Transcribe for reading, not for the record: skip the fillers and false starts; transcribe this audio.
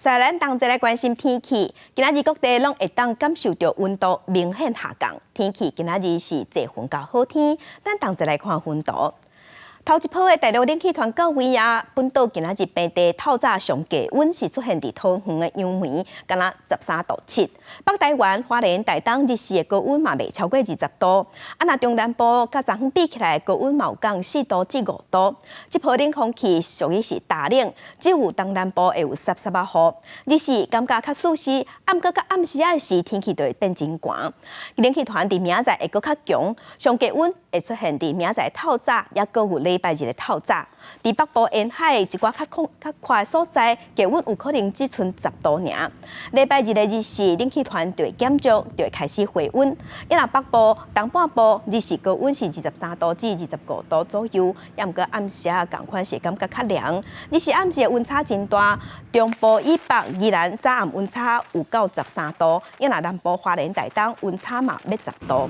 咱同齊來關心天氣，今仔日各地攏會當感受著溫度明顯下降。天氣今仔日是濟雲佮好天，咱同齊來看雲圖。頭一波的大陸冷氣團到位啊，本島今仔日平地透早上低溫是出現佇桃園的楊梅，敢若13.7度。北台灣、花蓮、台東日時的高溫嘛袂超過20度。啊，若中南部佮昨昏比起來，高溫嘛有降4度至5度。這波冷空氣屬於是大冷，只有東南部會有澀澀仔雨。日時感覺較舒適，毋過到暗時仔時天氣就會變真寒。冷氣團佇明仔載會閣較強，上低溫會出現佇明仔載透早，抑閣有禮拜日的透早。佇北部沿海一寡較空較闊的所在，低溫有可能只賰10度爾。禮拜日的日時，冷氣團就會減弱，就會開始回溫。抑若北部、東半部日時高溫是23度至25度左右，抑毋過暗時仔仝款是感覺較涼。日時暗時的溫差真大，中部以北宜蘭早暗溫差有到13度，抑若南部花蓮台東溫差嘛欲10度。